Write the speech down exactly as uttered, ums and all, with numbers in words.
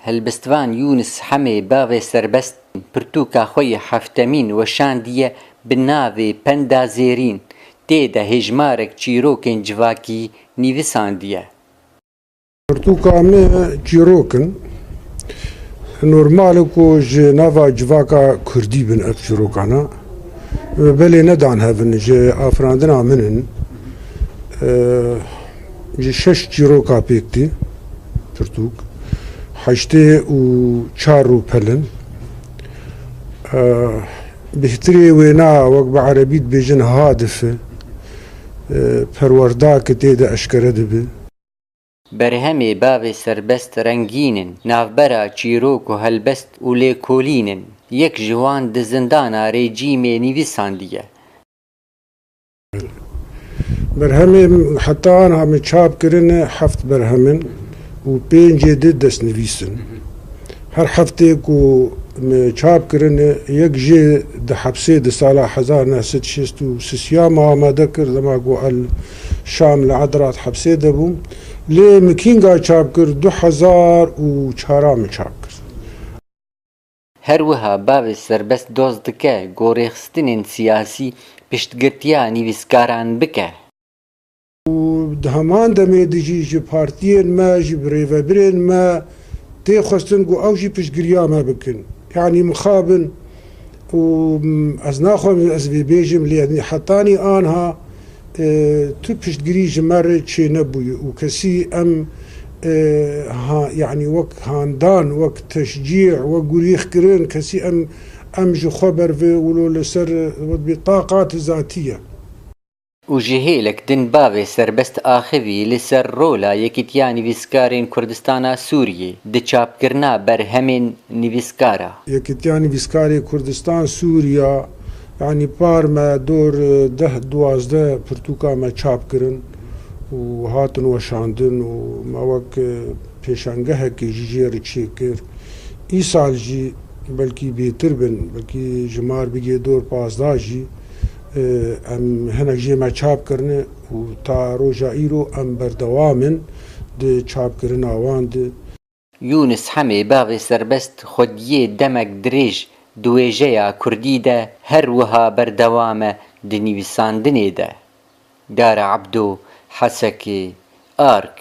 Helbestvan Yûnis Hemê Bavê Serbest pirtûka xwe yê heftemîn weşandiye bi navê Penda Zêrîn. Tê de hêjmarek çîrokên civakî nivîsandiye. Pirtûka me çîrok in. Normal e ku ji nava civaka kurdî bin ev çîrokana. Belê nedan hev in, ji afirandina min in. Ji şeş çîroka pêk tê pirtûk. Heştê û çar rûpel in. Bêhtirê wêna, wek bi erebî dibêjin, hadif e. Perwerda ki tê de eşkere dibe. Berhemê Bavê Serbest rengîn in, navbera çîrok û helbest û lêkolîn in. Yek ji wan di zindana rejîmê nivîsandiye. Berhemê heta anha min çap kirine heft berhem in û pêncê di destnivîs in. Her heftê ku me çap kirine, yek jê di hepsê di sala hezar neh sed şêst û sisiya me amade kir, dema ku El Şam li Edrat hepsê de bû. Lê min kînga çap kir? Du hezar û çara min çap kir. Her wiha Bavê Serbest doz dike ku rêxistinên siyasî piştgirtiya nivîskaran bike. Û di heman demê de jî ji partiyên me, ji birêvebirên me tê xwestin ku ew jî piştgiriya me bikin. Yanî mixabin û ez naxwazim ez vê bêjim, lê hetanî anha, e, tu piştgirî ji me re çênebûye û kesî em, e, ha, yanî wek handan, wek teşcî, wek gurîxkirin, kesî em, em ji xwe ber vê wilo li ser, e, wek bê taqat zatî ye. Û ji hêlek din Bavê Serbest axivî li ser rola Yekîtiya Nivîskarên Kurdistana Sûriyê di çapkirina berhemên nivîskara. Yekîtiya Nivîskarê Kurdistan Sûriya, yanî par me dor, e, deh duwazdeh pirtûka me çap kirin û hatin weşandin û me wek, e, pêşangehekê jî jê re çêkir. Îsal jî belkî bêtir bin, belkî jimar bigê dor pazdeh jî, e, em hinek jê me çap kirine û ta roja îro em berdewam in di çapkirina wan de. Yûnis Hemê Bavê Serbest xwediyê demek dirêj di wêjeya kurdî de her wiha berdewam e di nivîsandinê de. Dara Ebdo, Hesekê, Ark.